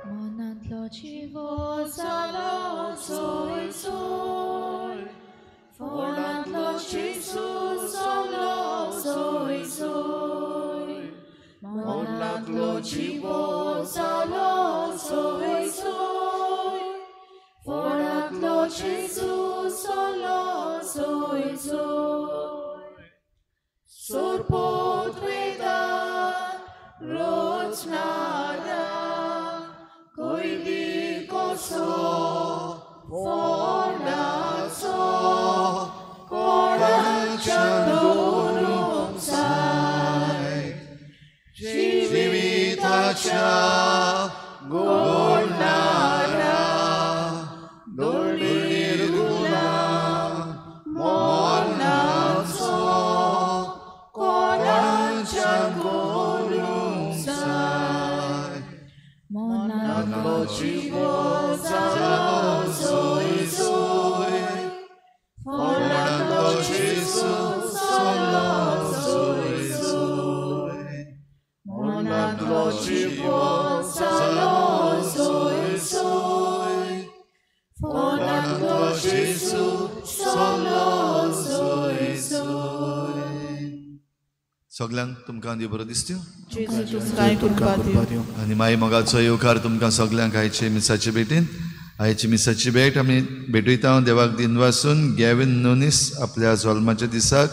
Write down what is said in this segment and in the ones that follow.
मनांतलो जिवो जालो सोय सोय, फोंडांतलो जेजू जालो सोय सोय, मनांतलो जिवो जालो सोय सोय, फोंडांतलो जेजू जालो सोय सोय. सोरपोत वेदान रोचनारा कोयली कसो फोंडाचो कोणाच्या दवरूंक जाय जिविताच्या गोडणारा दोळीर गुलाम मरणाचो कोणाच्या करूंक जाय. मनांतलो जिवो जालो सोय सोय, फोंडांतलो जेजू जालो सोय सोय, मनांतलो जिवो जालो सोय सोय, फोंडांतलो जेजू जालो सोय सोय. सगल्यांक तुमकां देव बरो दिसत्यो जेजू तुमकांय कृपा दिवं. आनी माई मोगाचो येवकार तुमकां सगल्यांक आयचे मिसाचे भेटीन. आयची मिसाची भेट आमी भेटयता देवाक दिनवासून. गॅवीन नोनीस आपल्या जल्माच्या दिसाक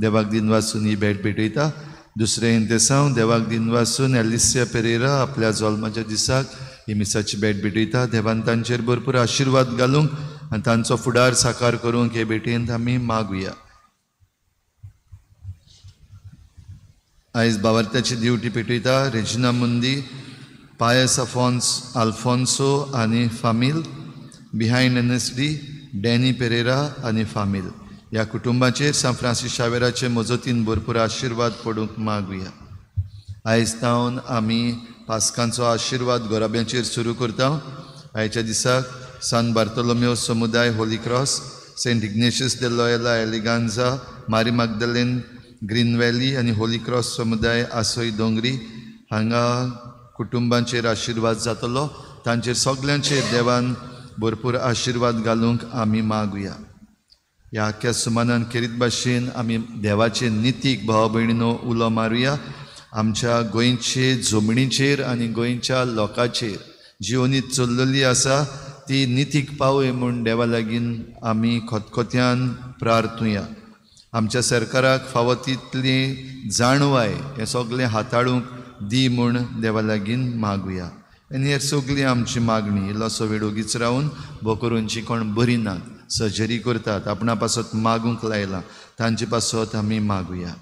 देवाक दिनवासून ही भेट भेटयता. दुसरें इंतेसांव देवाक दिनवासून एलिसिया पेरेरा आपल्या जल्माच्या दिसाक ही मिसाची भेट भेटयता. देवान तांचेर भरपूर आशिर्वाद घालूंक आनी तांचो फुडार साकार करूंक हे भेटेंत आमी मागुया. आयज बावर्त्याची ड्युटी पेटयता रेजिना मुंदी, पायस आल्फोन्सो आनी फामील, बिहायंड NSD Danny Pereira आनी फामील. ह्या कुटुंबाचेर सांत फ्रांसीस शावेराचे मजतीन भरपूर आशिर्वाद पडूंक मागुया. आयज तावन आमी पास्कांचो आशिर्वाद गोराब्यांचेर सुरू करता. आयच्या दिसाक सान बार्तोलोम्यो समुदाय, Holy Cross, Saint Ignatius de Loyola Eleganza, Mary Magdalene Green Valley आनी होली क्रॉस समुदाय आसोय दोंगरी हांगा कुटुंबांचेर आशिर्वाद जातलो. तांचेर सगल्यांचेर देवान भरपूर आशिर्वाद घालूंक आमी मागुया. ह्या आख्ख्या सुमानान खेरीत भाशेन आमी देवाचे नितीक भाव भयणीनो उलो मारुया. आमच्या गोंयचे जमणीचेर आनी गोंयच्या लोकांचेर जी अनीत चल्लेली आसा ती नितीक पावय म्हूण देवा लागीं आमी खतखत्यान प्रार्थुया. आमच्या सरकाराक फावो तितली जाणवाय हें सगळें हाताळूंक दी म्हूण देवा लागीं मागुया. आनी हे सगळी आमची मागणी इल्लोसो वेळ ओगीच रावन भो करून जी कोण बरी नात, सर्जरी करतात, आपणा पासत मागूंक लायलां तांचे पासत आमी मागुया.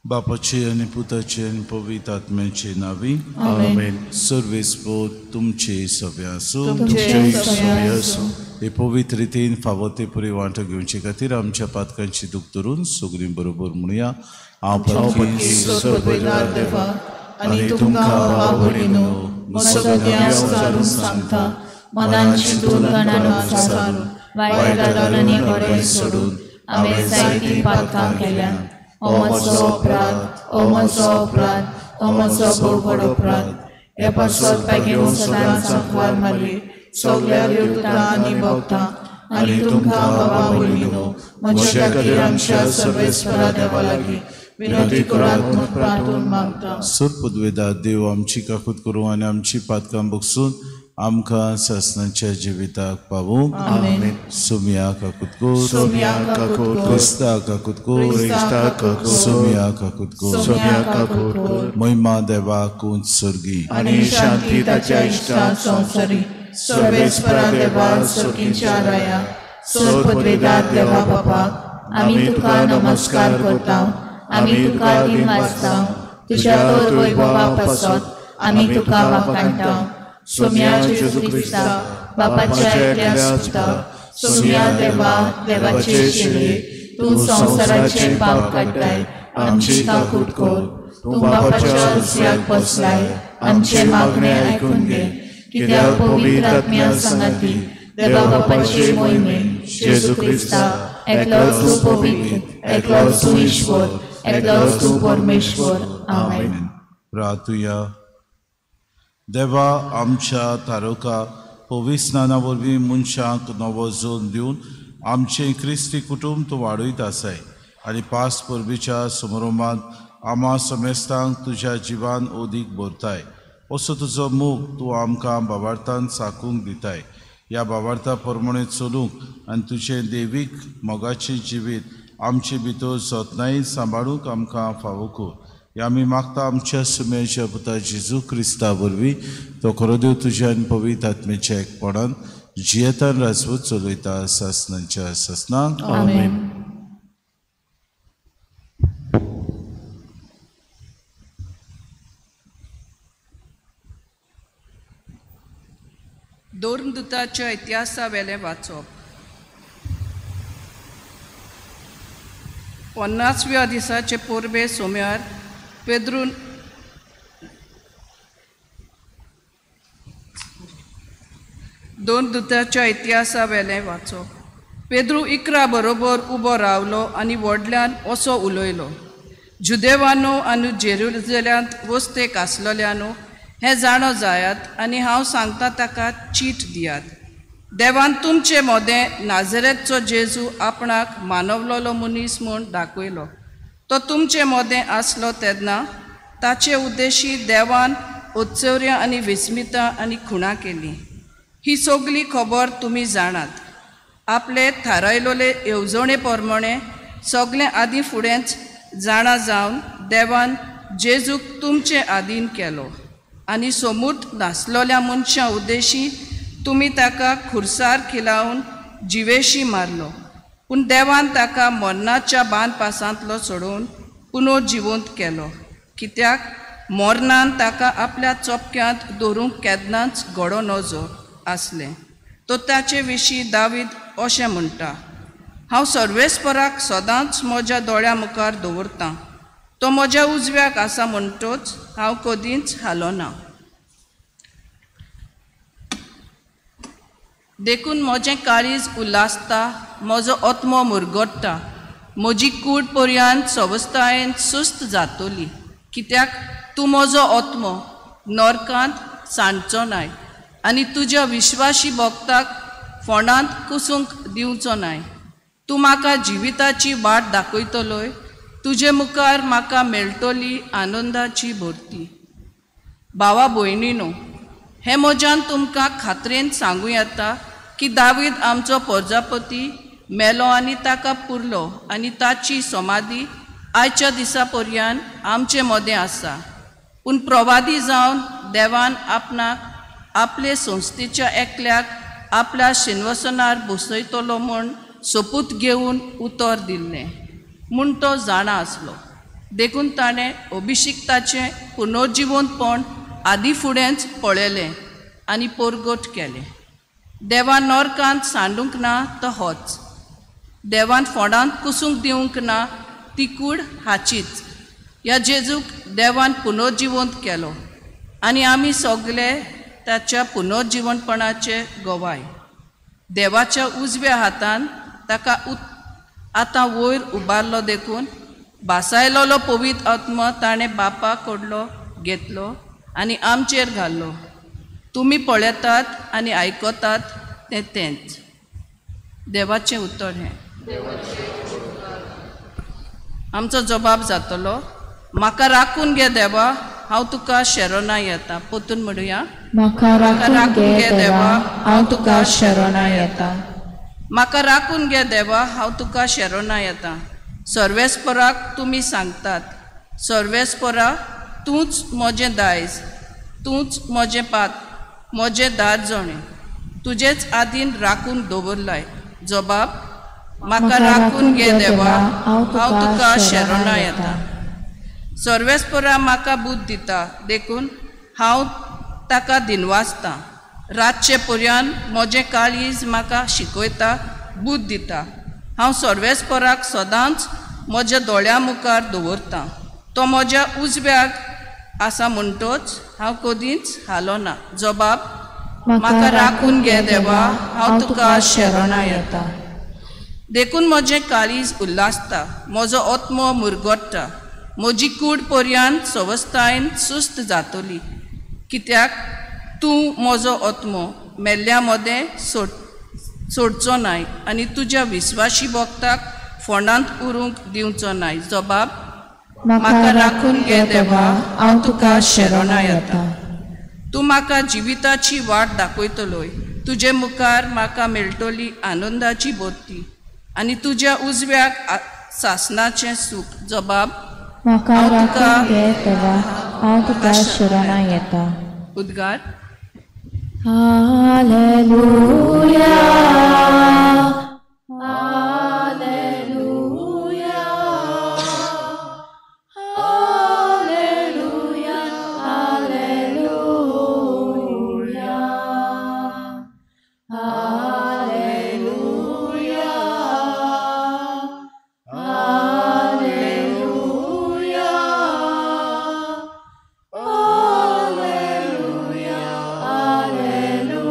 बापाचे आनी पुताचे आनी पवित्र आत्म्याचे नांवी आमेन. सर्वेस्पोत तुमचे सगळे आसूं. तुमचे सगळे आसूं. हे पवित्र रितीन फावो ते पुरी वांटो घेवचे खातीर आमच्या पातकांची दूख धरून सगळीं बरोबर म्हणुया. हांव पदकी सर्वपदार देवा आनी तुमकां भाव भयणीनो म्हजो विचारून सांगता, मनान चिंतून तणान सारून वायट आनी बरें सोडून हांवें जायतीं पातकां केल्यां. ओ म्हजो अपराध, ओ म्हजो अपराध, ओ म्हजो भोव व्हड अपराध. हे पासत बेगीन सदांच सांकवार मारली सगल्या देवतां आनी भक्तां आनी तुमकां बाबा भयणीनो म्हज्या खातीर आमच्या सर्वेस्परा देवा लागीं विनंती करात म्हूण प्रार्थून मागता. सोर देव आमची काकूत करूं आनी आमची पातकां बगसून आमकां सासणाच्या जिविताक पावूं. आमेन. सोमिया काकूत कर, सोमिया काकूत कर, क्रिस्ता काकूत कर, क्रिस्ता काकूत कर, सोमिया काकूत कर, सोमिया काकूत कर. महिमा देवाक उंच स्वर्गी आनी शांती ताच्या इश्टा संवसारी. सर्वेस्परा देवा स्वर्गीच्या राया, सोर पदवेदार देवा बापा, आमी तुका नमस्कार करता, आमी तुका दिन वाचता, तुज्या तर वैभवा पासत आमी तुका वाखाणटा. सोम्या जेजू क्रिस्ता बापाच्या एकल्या सुता, सोम्या देवा देवाचे शिले, तूं संवसाराचे पाप काडटाय, आमची काकूट कर. तूं बापाच्या उजव्याक बसलाय, आमचे मागणे आयकून घे. कित्याक पवित्र आत्म्या सांगाती देवा बापाचे मोहिमेन जेजू क्रिस्ता एकलोच तूं पवित्र, एकलोच तूं ईश्वर, एकलोच तूं परमेश्वर. आमेन. प्रार्थुया. देवा आमच्या तारुका पवित्र स्नाना वरवीं मनशांक नवो जोन दिवन आमचें क्रिस्ती कुटुंब तूं वाडयत आसाय आनी पास परबीच्या समारंभांत आमा समेस्तांक तुज्या जिवान ओदीक भरताय. असो तुजो मोग तूं आमकां बाबार्थान साकूंक दिताय. ह्या बाबार्था प्रमाणे चलूंक आनी तुजें देवीक मोगाचें जिवीत आमचे भितर जतनायेन सांबाळूंक आमकां फावो कर. हे आमी मागता आमच्या सुम्याच्या पुता जेजू क्रिस्ता वरवीं, तो खरो देव तुज्या आनी पवित्र आत्म्याच्या एकपणान जियेतान राजवट चलयता सासनाच्या सासनाक. आमेन. दोर्मदूताच्या इतिहासा वेलें वाचप. 50व्या दिसाचे पोरबे सोम्यार पेद्रून दोन दुताच्या इतिहासा वेलें वाचप. पेद्रू 11 बरोबर उबो रावलो आनी व्हडल्यान असो उलयलो, जुदेवानो आनी जेरुजल्यांत वस्तेक आसलेल्यानो, हें जाणो जायात आनी हांव सांगता ताका चीट दियात. देवान तुमचे मोदें नाजरेतचो जेजू आपणाक मानवलोलो मनीस म्हूण दाखयलो. तो तुमचे मोदें आसलो तेन्ना ताचे उद्देशी देवान उत्सवर्यां आनी विस्मितां आनी खुणां केली. ही सगली खबर तुमी जाणात. आपले थारायलोले येवजणे प्रमाणे सगळें आदीं फुडेंच जाणा जावन देवान जेजूक तुमचे आदीन केलो आनी सोमूर्त नासलोल्या मनशां उद्देशी तुमी ताका खुर्सार खिलावन जिवेशी मारलो. पूण देवान ताका मरणाच्या बांदपासांतलो सोडोवन पुनर्जिवंत केलो, कित्याक मरणान ताका आपल्या चोपक्यांत दवरूंक केन्नाच घडो नजो आसलें. तो ताचे विशीं दावीद अशें म्हणटा, हांव सर्वेस्पराक सदांच म्हज्या दोळ्या मुखार दवरतां, तो म्हज्या उजव्याक आसा म्हणटोच हांव कदींच हालोना. देखून म्हजें काळीज उल्हासता, म्हजो आत्मो मुरगट्टा, म्हजी कूड पर्यांत सवस्तायेन सुस्त जातली, कित्याक तूं म्हजो आत्मो नरकांत सांडचो नाय आनी तुज्या विश्वासी भक्ताक फोंडांत कुसूंक दिवचो नाय. तूं म्हाका जिविताची वाट दाखयतलोय, तुजे मुखार म्हाका मेळटली आनंदाची भरती. भावा भयणीनो, हें म्हज्यान तुमकां खात्रेन सांगूं येता की दावीद आमचो प्रजापती मेलो आनी ताका पुरलो आनी ताची समाधी आयच्या दिसा पर्यंत आमचे मदें आसा. पूण प्रवादी जावन देवान आपणाक आपले संस्थेच्या एकल्याक आपल्या शिनवसनार बसयतलो म्हूण सोपूत घेवन उतर दिल्लें म्हूण तो जाणा आसलो. देखून ताणें अभिषिक्ताचें पुनर्जिवंतपण आदी फुडेंच पळयलें आनी परगट केलें. देवान नरकांत सांडूंक ना तो होच, देवान फोंडांत कुसूंक दिवंक ना ती कूड हाचीच. ह्या जेजूक देवान पुनर्जिवंत केलो आनी आमी सगले ताच्या पुनर्जिवंतपणाचे गवाय. देवाच्या उजव्या हातान ताका आतां वयर उबारलो, देखून भासायलोलो पवित्र आत्मो ताणें बापा कडलो घेतलो आनी आमचेर घाल्लो. तुमी पळयतात आनी आयकतात तें तेंच. देवाचें उतर हें. आमचो जबाब जातलो, म्हाका राखून घे देवा, हांव तुका शरणा येता. परतून म्हणुया, म्हाका राखून घे देवा, हांव तुका शरणा येता. म्हाका राखून घे देवा, हांव तुका शरणा येता. सर्वेस्पराक तुमी सांगतात, सर्वेस्परा तूंच म्हजें दायज, तूंच म्हजें पात, म्हजें दारजणें, तुजेच आदीन राखून दवरलाय. जबाब, म्हाका राखून घे देवा, हांव तुका शरणा येता. सर्वेस्परा म्हाका बुद्द दिता, देखून हांव ताका दिनवासता. रातचे पर्यंत म्हजें काळीज म्हाका शिकयता, बुद्द दिता. हांव सर्वेस्पराक सदांच म्हज्या दोळ्या मुखार दवरतां. तो म्हज्या उजव्याक आसा म्हणटोच हांव कदींच हालोना. जबाब, म्हाका राखून घे देवा, हांव तुका शरणा येता. देखून म्हजें काळीज उल्हासता, म्हजो आत्मो मुरगोट्टा, म्हजी कूड पर्यंत सवस्तायेन सुस्त जातली, कित्याक तूं म्हजो आत्मो मेल्ल्या मदें सोडचो नाय आनी तुज्या विस्वाशी भक्ताक फोंडांत उरूंक दिवचो नाय। जबाब, म्हाका राखून घे देवा, हांव तुका शरणा येता। तूं म्हाका जिविताची वाट दाखयतलोय, तुजे मुखार म्हाका मेळटली आनंदाची बोत्ती आनी तुज्या उजव्याक सासनाचें सूख। जबाब, म्हाका राखून घे देवा, हांव तुका शरणा येता। उद्गार, हालेलुया, हालेलुया, हालेलुया, हालेलुया, हालेलुया, हालेलुया, हालेलुया, हालेलुया।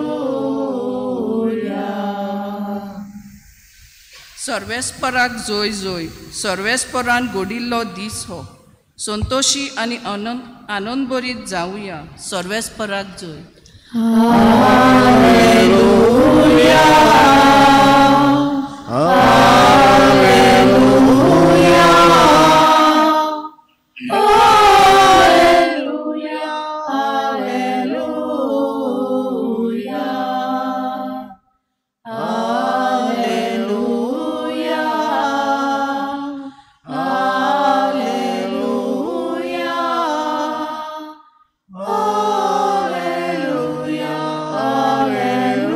सर्वेस्पराक जोय जोय, सर्वेस्परान घडिल्लो दीस हो, संतोशी आनी आनंदभरीत जावया। सर्वेस्पराक जोय। हालेलुया, हालेलुया, हालेलुया, हालेलुया, हालेलुया, हालेलुया, हालेलुया, हालेलुया।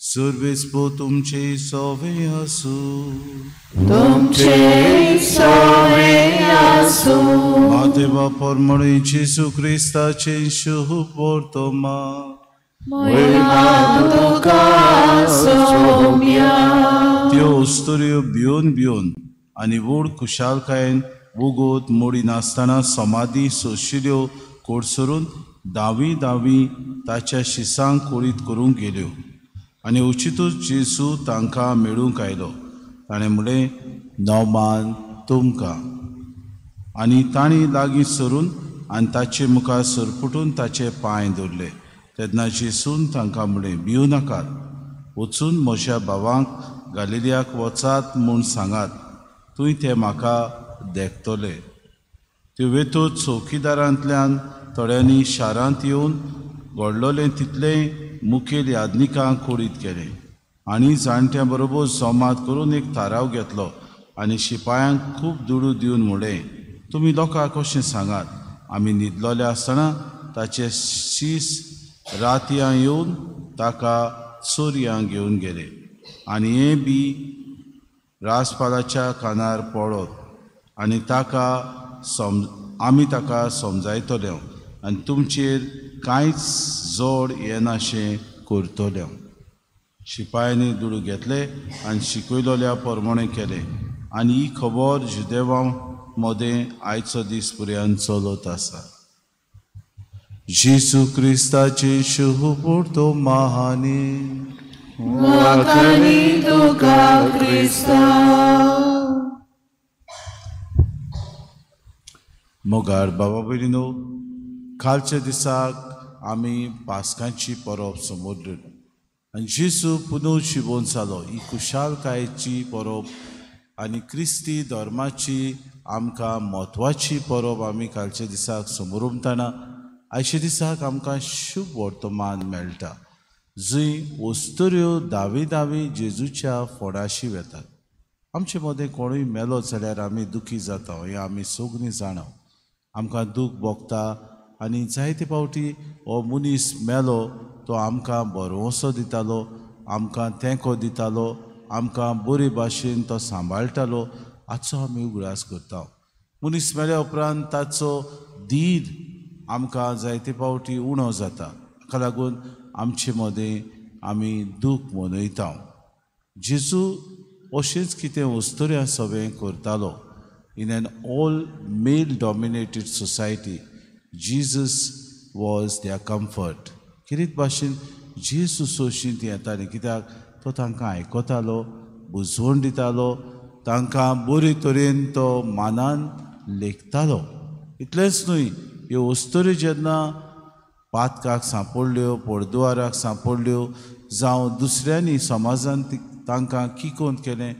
सर्वेस्पो तुमचे सोवे आसूं, तुमचे सोवे आसूं। मातेवा परमणे जेजू क्रिस्ताचे शुभ वर्तमान महिमा तुका सोम्या। त्यो अस्तुऱ्यो भिवन भिवन आनी व्हड खुशालकायेन वोगोत मोडी नासतना समाधी सोशिल्यो कोडसरून दावी दावी ताच्या शिसांक कोळीत करूंक गेल्यो आनी उचितूच जेजू तांकां मेळूंक आयलो। ताणें म्हणलें, नवमान तुमकां। आनी तांणी लागीं सरून आनी ताचे मुखार सरपुटून ताचे पांय धरले। तेन्ना जेजून तांकां म्हणलें, भिवू नाकात, वचून म्हज्या भावांक गालिलियाक वचात म्हूण सांगात, थंय ते म्हाका देखतले। त्यो वेतूच चौकीदारांतल्यान थोड्यांनी शारांत येवन घडलोलें तितलें मुखेल याज्ञिकांक कोडीत केलें आनी जाणट्यां बरोबर संवाद करून एक थाराव घेतलो आनी शिपायांक खूब दुडू दिवन म्हणलें, तुमी लोकांक अशें सांगात, आमी न्हिदलोले आसतना ताचे शीस रातयां येवन ताका चोरयां घेवन गेले आनी हें बी राजपालाच्या कानार पडत आनी ताका आमी ताका समजायतले आनी तुमचेर कांयच जोड येनाशें करतले। शिपायांनी दुडू घेतले आनी शिकयलोल्या प्रमाणें केलें आनी ही खबर जुदेवा मदें आयचो दीस पर्यंत चलत आसा। जेजू क्रिस्ताचे शुभ वर्तमानी। वाखाणी तुका क्रिस्ता। मोगाळ बाबा भयणीनो, कालच्या दिसाक आमी पास्कांची परब समजली आनी जेजू पुनव शिवोन जालो। ही खुशालकायेची परब आनी क्रिस्ती धर्माची आमकां म्हत्वाची परब आमी कालच्या दिसाक समोरमतना आयच्या दिसाक आमकां शुभ वर्तमान मेळटा, जंय वस्तुऱ्यो दावी दावी जेजूच्या फोडाशी वेतात। आमचे मदें कोणूय मेलो जाल्यार आमी दुखी जाता, हें आमी सगळीं जाणा। आमकां दूख भोगता आनी जायते फावटी हो मनीस मेलो तो आमकां भरवंसो दितालो, आमकां तेंको दितालो, आमकां बरे भाशेन तो सांबाळटालो, हाचो आमी उगडास करता। मनीस मेल्या उपरांत ताचो धीर आमकां जायते फावटी उणो जाता, हाका लागून आमचे मदें आमी दूख मनयता। जेजू अशेंच कितें वस्तुऱ्यां सगळें करतालो। In an all male dominated society, Jesus was their comfort. किरीत भाशेन जेजू सोशीं ती येताली, कित्याक तो तांकां आयकतालो, बुजवण दितालो, तांकां बरे तरेन तो मानान लेखतालो. इतलेंच न्हय, ह्यो अस्तुऱ्यो जेन्ना पातकाक सांपडल्यो, पडदुवाराक सांपडल्यो, जावं दुसऱ्यांनी समाजान तांकां किकोन केलें,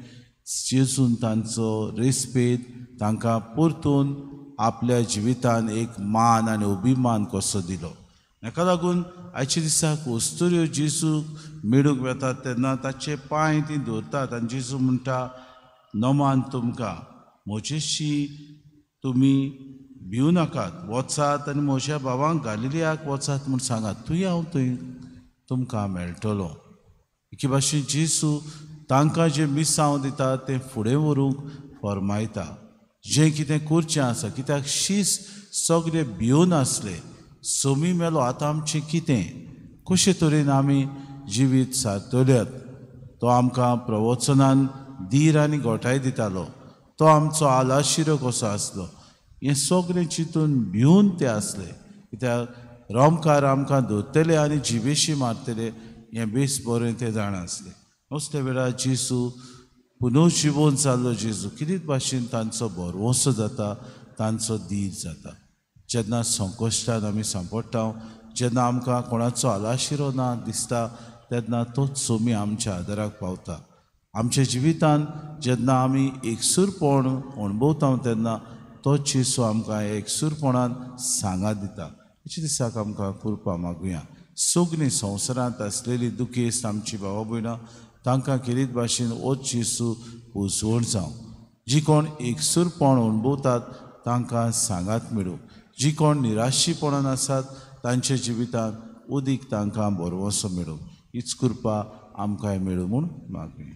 जेजून तांचो रेस्पेद तांकां परतून आपल्या जिवितान एक मान आनी अभिमान कसो दिलो. हाका लागून आयच्या दिसाक अस्तुऱ्यो जेजूक मेळूंक वेतात तेन्ना ताचे पांय ती धरतात आनी जेजू म्हणटा, नमान तुमकां, म्हजेशी तुमी भिवू नाकात, वचात आनी म्हज्या भावांक गालिलियाक वचात म्हूण सांगात, थंय हांव थंय तुमकां मेळटलो. एके भाशेन जेजू तांकां जें मिसांव दिता तें फुडें व्हरूंक फर्मायता, जें कितें करचें आसा, कित्याक शीस सगळे भिवन आसले, सोमी मेलो, आतां आमचें कितें, कशे तरेन आमी जिवीत सारतल्यात. तो आमकां प्रवचनान धीर आनी गोठाय दितालो, तो आमचो आलाशिरो कसो आसलो. हें सगळें चिंतून भिवन ते आसले, कित्याक रोमकार आमकां धरतले आनी जिवेशी मारतले हें बेस बरें ते जाणा आसले. असल्या वेळार जेजू पुनर्जिवन जाल्लो जेजू कितें भाशेन तांचो भरवंसो जाता, तांचो धीर जाता. जेन्ना संकश्टान आमी सांपडटा, जेन्ना आमकां कोणाचो आलाशिरो ना दिसता, तेन्ना तोच सोमी आमच्या आदाराक पावता. आमच्या जिवितान जेन्ना आमी एकसूरपण अणभवता तेन्ना तोच जेजू आमकां एकसूरपणान सांगात दिता. हेच्या दिसाक आमकां कृपा मागुया. सगळीं संवसारांत आसलेली दुखेस्त आमची भावा भयणां तांकां केलीत भाशेन ओच जेजू उजवण जावं. जी कोण एकसूरपण अणभवतात तांकां सांगात मेळूं, जी कोण निराशीपणान आसात तांच्या जिवितांत उदीक तांकां भरवंसो मेळूं. हीच कृपा आमकांय मेळूं म्हूण मागुया.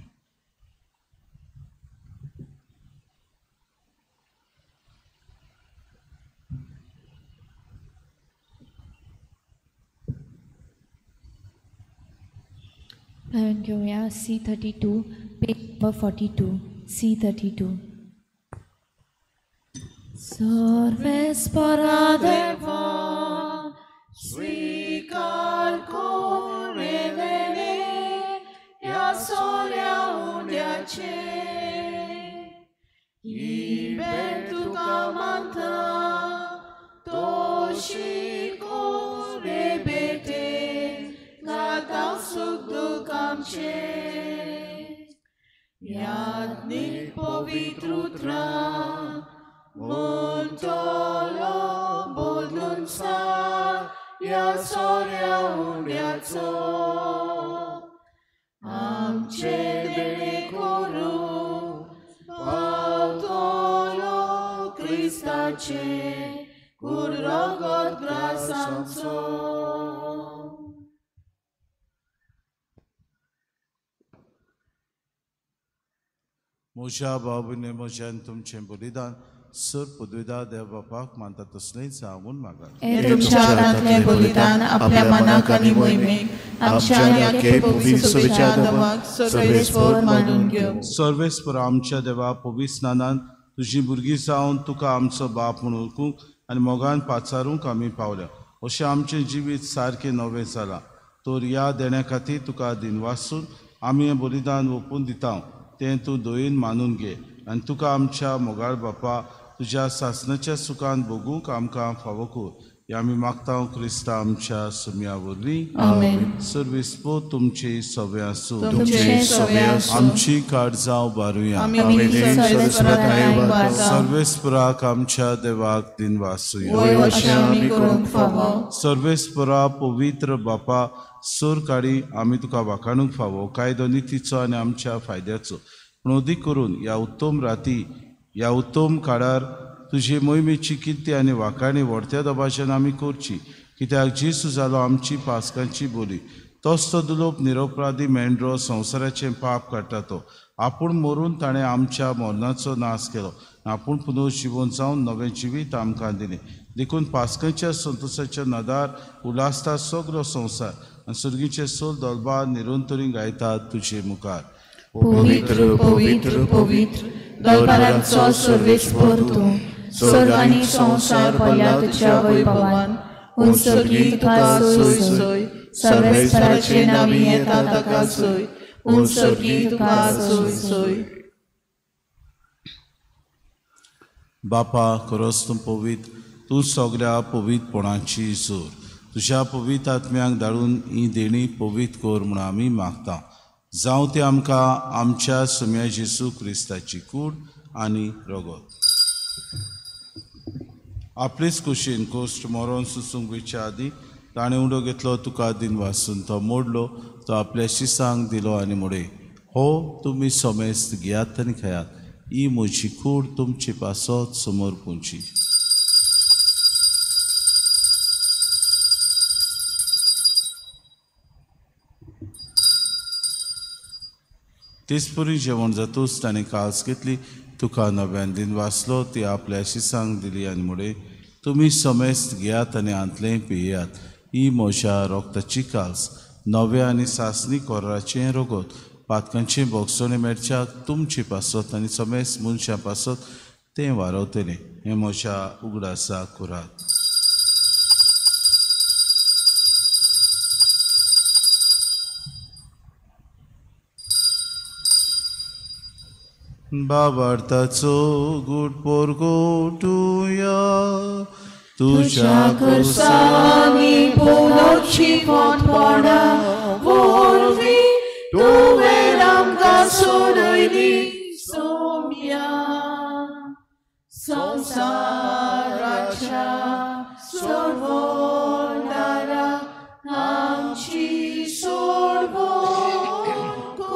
घेवया C32, page number 42, C32. सर्वेस्परा देवा स्वीकार कोरेलेने ह्या सोऱ्या उंड्याचे, ही भेट तुका मानता तशी कोरे भेटेन गाता सुख दुख आमचे, याज्ञीक पवित्र उतरां म्हणटलो बदलून सार ह्या सोऱ्या उंड्याचो, आमचे देणे करूं पावतलो क्रिस्ताचे कूड रगत ग्रास आमचो. म्हज्या भाव-भयणी, म्हज्यान तुमचें बलिदान सर पदवेदा देव बापाक मानता तसलेंच हांव म्हूण मागात. तुमच्या हातांतलें बलिदान आपल्या मनाक आनी मोहिमेक आमच्या सर्वेस्पर मानून घेवं. सर्वेस्पर आमच्या देवा, पवित्र स्नानान तुजी भुरगीं जावन तुका आमचो बाप म्हूण वळखूंक आनी मोगान पाचारूंक आमी पावल्या, अशें आमचें जिवीत सारकें नवें जालां. तर ह्या देण्या खातीर तुका दिनवासून आमी हें बलिदान ओंपून दिता, तें तूं दयेन मानून घे आनी तुका आमच्या मोगाळ बापा तुज्या सासणाच्या सुखान भोगूंक आमकां फावो कर. हें आमी मागता क्रिस्ता आमच्या सुम्या वरवीं. आमेन. सर्वेस्पर तुमचे सवे आसूं. आमची काळजां उबारुया. सर्वेस्पराक आमच्या देवाक दिनवासुया. सर्वेस्परा पवित्र बापा, सोर काडी आमी तुका वाखाणूंक फावो, कायदो नितीचो आनी आमच्या फायद्याचो. पूण अदीक करून ह्या उत्तम राती, ह्या उत्तम काळार तुजे मोहिमेची किर्ती आनी वाखाणी व्हडत्या दबाज्यान आमी करची, कित्याक जेजू जालो आमची पास्कांची बोली. तोच तो दुलोप निरपराधी मेंढरो संवसाराचें पाप काडटा तो आपूण मरून ताणें आमच्या मरणाचो नाश केलो, आपूण पुनर्जिवन जावन नवें जिवीत आमकां दिलें. देखून पास्कांच्या संतोशाच्या नदार उल्हासता सगलो संवसार आनी सर्गीचे सोल दोलबा निरंतरी गायतात तुजे मुखार. पवित्र पवित्र पवित्र दरबारांचो सर्वेस्पर तूं, स्वर्ग आनी संवसार भरला तुज्या वैभवान. उत्सर्गी तुका सोय सोय सर्वेस्पराचे नांवी येता ताका सोय, उंच स्वर्गी तुका सोय सोय. बापा खरोच तूं पवित्र, तूं सगळ्या पवित्रपणाची जोर. तुज्या पवित्र आत्म्यांक धाडून ही देणी पवित्र कर म्हूण आमी मागता. जावं तें आमकां आमच्या सुम्या जेजू क्रिस्ताची कूड आनी रगत. आपलेच कुशीन कोश्ट मरोन सुसूंक वयच्या आदीं ताणें उडो घेतलो, तुका दिन वासून तो मोडलो, तो आपल्या शिसांक दिलो आनी म्हणलें, हो तुमी समेस्त घेयात आनी खेयात, ही म्हजी कूड तुमचे पासत समोर पुंची. तेचपरी जेवण जातूच ताणें काल्स घेतली, तुका नव्यान दिन वाचलो, ती आपल्या शिसांक दिली आनी म्हणलें, तुमी समेस्त घेयात आनी हांतलें पियेयात, ही म्हज्या रोगताची काल्स, नव्या आनी सासणी कोराचें रगत, पातकांचें बोगसणें मेळच्याक तुमचे पासत आनी समेस्त मनशां पासत तें वारवतलें. हें म्हज्या उगडासाक करात. बाबार्थाचो गूट पोरगोटुया तुझ्या कुर्सांनी पोलोची कोणपणा वरवीं तुवें आमकां सोडयली सोम्या. संवसाराच्या सोडवणारा आमची सोडवण कर.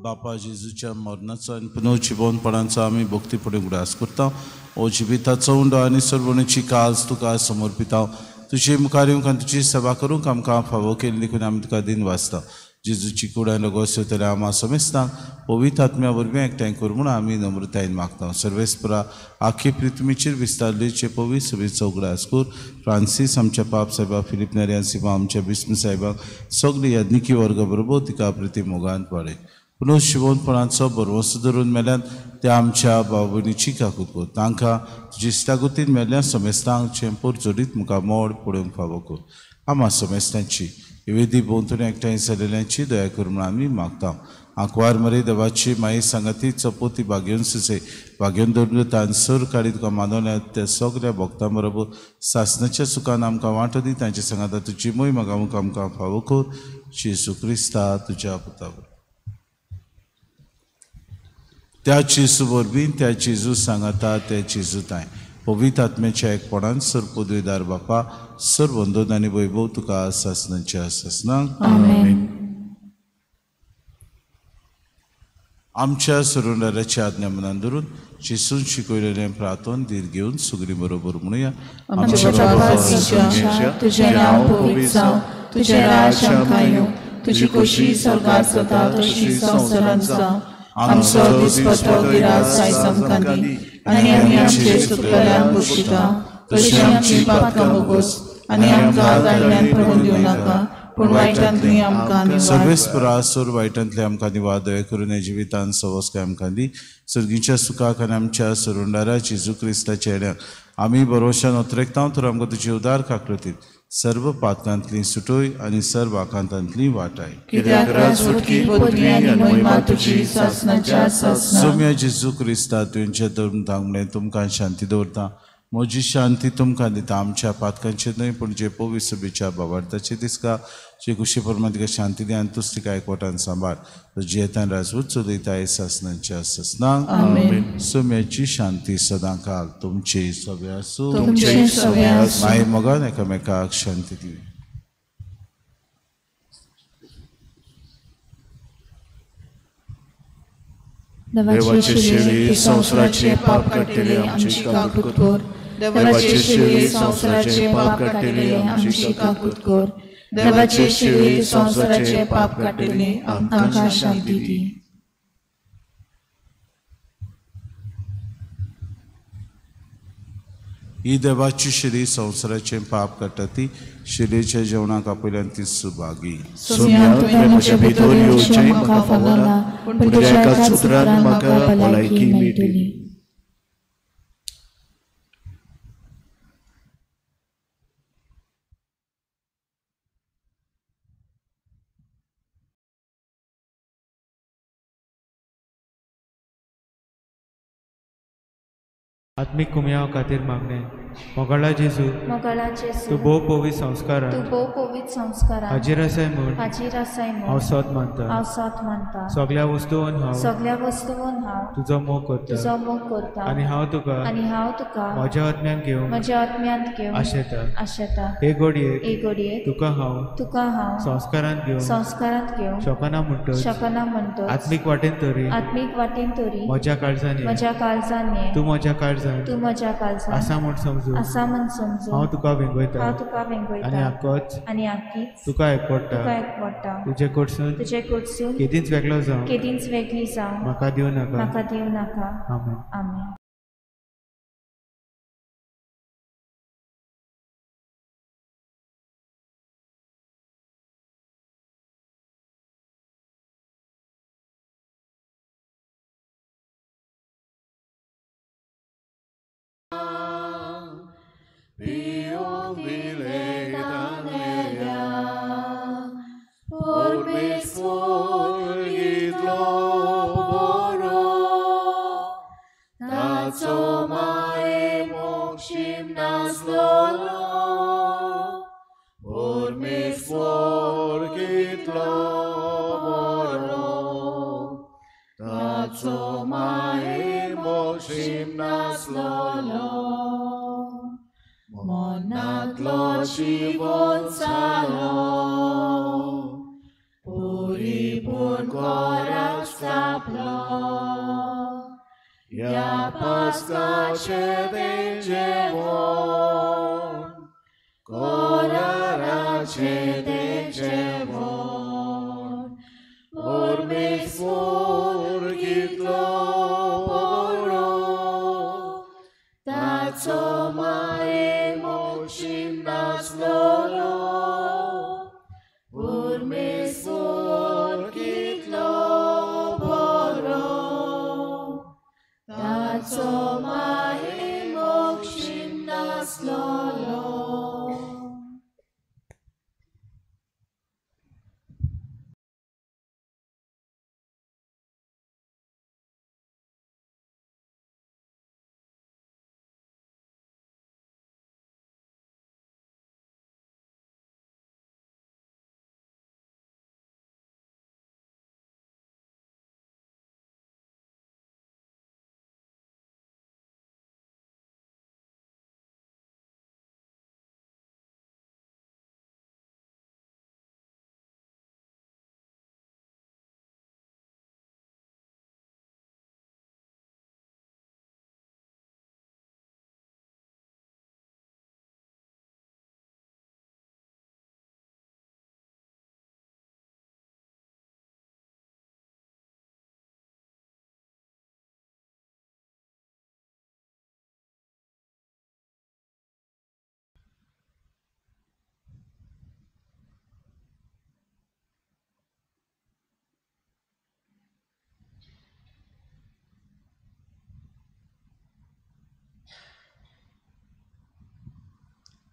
बापा जेजूच्या मरणाचो आनी पुनर्जिवनपणाचो आमी भक्तीपणी उगडास करता. ओ जिविताचो उंडो आनी सर्वणेची काल्स तुका समर्पिता. तुजे मुखार येवंक आनी तुजी सेवा करूंक आमकां फावो केली देखून आमी तुका दिन वाचता. जेजूची कूड आनी रगत सोयतल्या आमा समेस्तांक पवित्र आत्म्या वरवीं एकठांय कर म्हूण आमी नम्रतायेन मागता. सर्वेस्परा आखी पृथ्वीचेर विस्तारलेचे पवित्र सभेचो उगडास कर. फ्रांसीस आमच्या पाप साहेबा, फिलीप नेरियन सिमा आमच्या बिस्म साहेबाक, सगळी याज्ञिकी वर्गा बरोबर तिका प्रिती मोगान वाडय. पुनर्जिवनपणाचो भरवंसो धरून मेल्यान त्या आमच्या भाव भयणीची काकूत कर. तांकां तुजी इश्टागतीन मेल्ल्या समेस्तांक चेंपूर जोडीत मुखार मोड पळोवंक फावो कर. आमा समेस्तांची वेदी भोंवतणी एकठांय जाल्ल्यांची दया कर म्हूण आमी मागता. आंकवार मरे देवाची माई सांगाती चपोती भाग्योन सुसे भाग्योन दवरल्यो तांसर काडी तुका मानवल्या त्या सगळ्या भक्तां बरोबर सासणाच्या सुखान आमकां वांटो दी. तांचे सांगाता तुजी मोय मागावंक आमकां फावो कर. जेजू क्रिस्ता तुज्या पुता बरोबर. त्या जेजू वरवीं, त्या जेजू सांगाता, त्या जेजू तांय पवित्र आत्म्याच्या एकपणान सर पदवीदार बापा सर वंदन आनी वैभव तुका सासणाच्या सासणाक. आमेन. आमच्या सरुंडाराची आज्ञा मनान धरून जेजून शिकयलेलें प्रार्थन धीर घेवन सुगरी बरोबर म्हणुया. आमच्या बापा तुझें नांव पवित्र जावं, तुझें राज्य आमकां येवं, तुजी खोशी स्वर्गांत जाता तशी संवसारांत जावं. आमचो दिसपट्टो गिरास आयज आमकां दी आनी आमी आमचे चुकतल्यांक बक्षिता तशी आमची पातकां भोगोस आनी आमकां दाडल्यान पडून दिवं नाका, पूण वायटांतली आमकां निवार. सर्वेस्परा सोर वायटांतले आमकां निवार. दया करून ह्या जिवितान सवस्काय आमकां दी. सर्गीच्या सुखाक आनी आमच्या सरुंडारा जेजू क्रिस्ताच्या येण्याक आमी भरोशान ओतरेकता तर आमकां तुजी उदार काकळतीत सर्व पातकांतली सुटोय आनी सर्व आकांतांतली वाटाय. कित्याक राजवटकी पदवी आनी महिमा तुजी सासणाच्या सासणाक. सोम्या जेजू क्रिस्ता तुमच्या धर्म धांगणे तुमकां शांती दवरता, म्हजी शांती तुमकां दिता. आमच्या पातकांचेर न्हय पूण जे पवित्र सभेच्या भावार्थाचे दिसका जे कुशी प्रमाण तिका शांती दी आनी तूच तिका एकवटान सांबाळ. जियेतान राजवट चलयता सासणाच्या सासणाक. आमेन. सोम्याची शांती सदां काल तुमचे सगळे आसूं. तुमचे सगळे आसूं. माय मोगान एकामेकाक शांती दी. देवाचे शेळी संवसाराचे पाप काडटले आमची काकूत कर. देवाचे शेळी संवसाराचे पाप काडटले आमची काकूत कर. देवाचे शेळी संवसाराचे पाप काडटले आमकां शांती दी. ही देवाची शिरी संवसाराचे पाप काडटा ती शिरेच्या जेवणाक आपयल्यान ती सुभागी. सोम्या तुवें म्हज्या भितर येवचें म्हाका फावना, पूण तुज्या एकाच उतरान म्हाका भलायकी मेळटली. आत्मीक कुमयाव खातीर मागणें. मोगाळा जेजू, तूं भोव पवित्र संस्कारान हाजीर आसाय म्हूण हांव सत मानता. सगळ्या वस्तून हांव तुजो मोग करता आनी हांव तुका म्हज्या आत्म्यांत घेवंक आशेता. हे घडयेक तुका हांव संस्कारांत घेवंक शकना म्हणटच आत्मीक वाटेन तरी म्हज्या काळजान ये, तूं म्हज्या काळजान आसा म्हूण समजू हांव तुका वेंगयता आनी आकीच तुका एकवटा. तुजे कडसून केदींच वेगळो जावं म्हाका दिवं नाका. आमेन.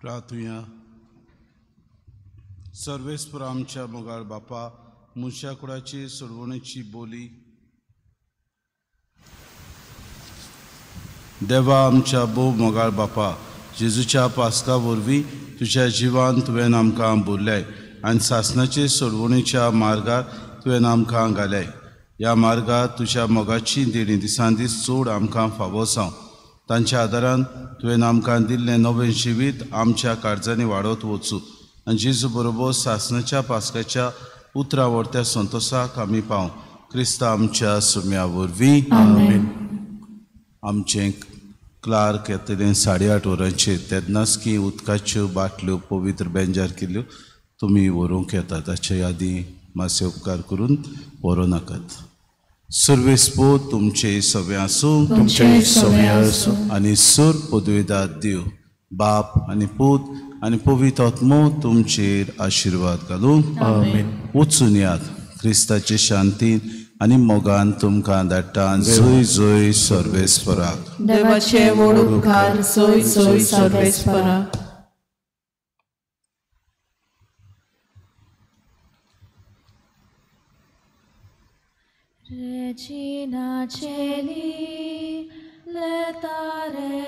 प्रार्थुया. सर्वेस्पर आमच्या मोगाळ बापा, मनशा कुडाची सोडवणेची बोली देवा आमच्या भोव मोगाळ बापा, जेजूच्या पास्का वरवीं तुज्या जिवान तुवें आमकां बोरल्याय आनी सासणाचे सोडवणेच्या मार्गार तुवें आमकां घाल्याय. ह्या मार्गार तुज्या मोगाची देणी दिसान दीस चड आमकां फावो जावं. तांच्या आदारान तुवें आमकां दिल्लें नवें जिवीत आमच्या काळजांनी वाडत वचूं आनी जेजू बरोबर सासणाच्या पास्काच्या उतरां व्हरत्या संतोसाक आमी पावं. क्रिस्ता आमच्या सुम्या वरवीं. आमेन. आमचें क्लार्क येतलें 8:30 वरांचेर, तेन्नाच की उदकाच्यो बाटल्यो पवित्र बेंजार केल्यो तुमी व्हरूंक येतात. ताचे आदीं मातशे उपकार करून व्हरूं नाकात. सर्वेस्पोर तुमचे सगळे आसूं, तुमचे सगळे आसूं आनी सुर पदवेदार देव बाप आनी पूत आनी पवित्र आत्मो तुमचेर आशिर्वाद घालूं. आमेन. वचून यात क्रिस्ताचे शांतीन आनी मोगान तुमकां धाडटा. जोय जोय सर्वेस्पराक. देवाचे व्हड उपकार. जोय जोय सर्वेस्पराक. Regina Caeli, Letare.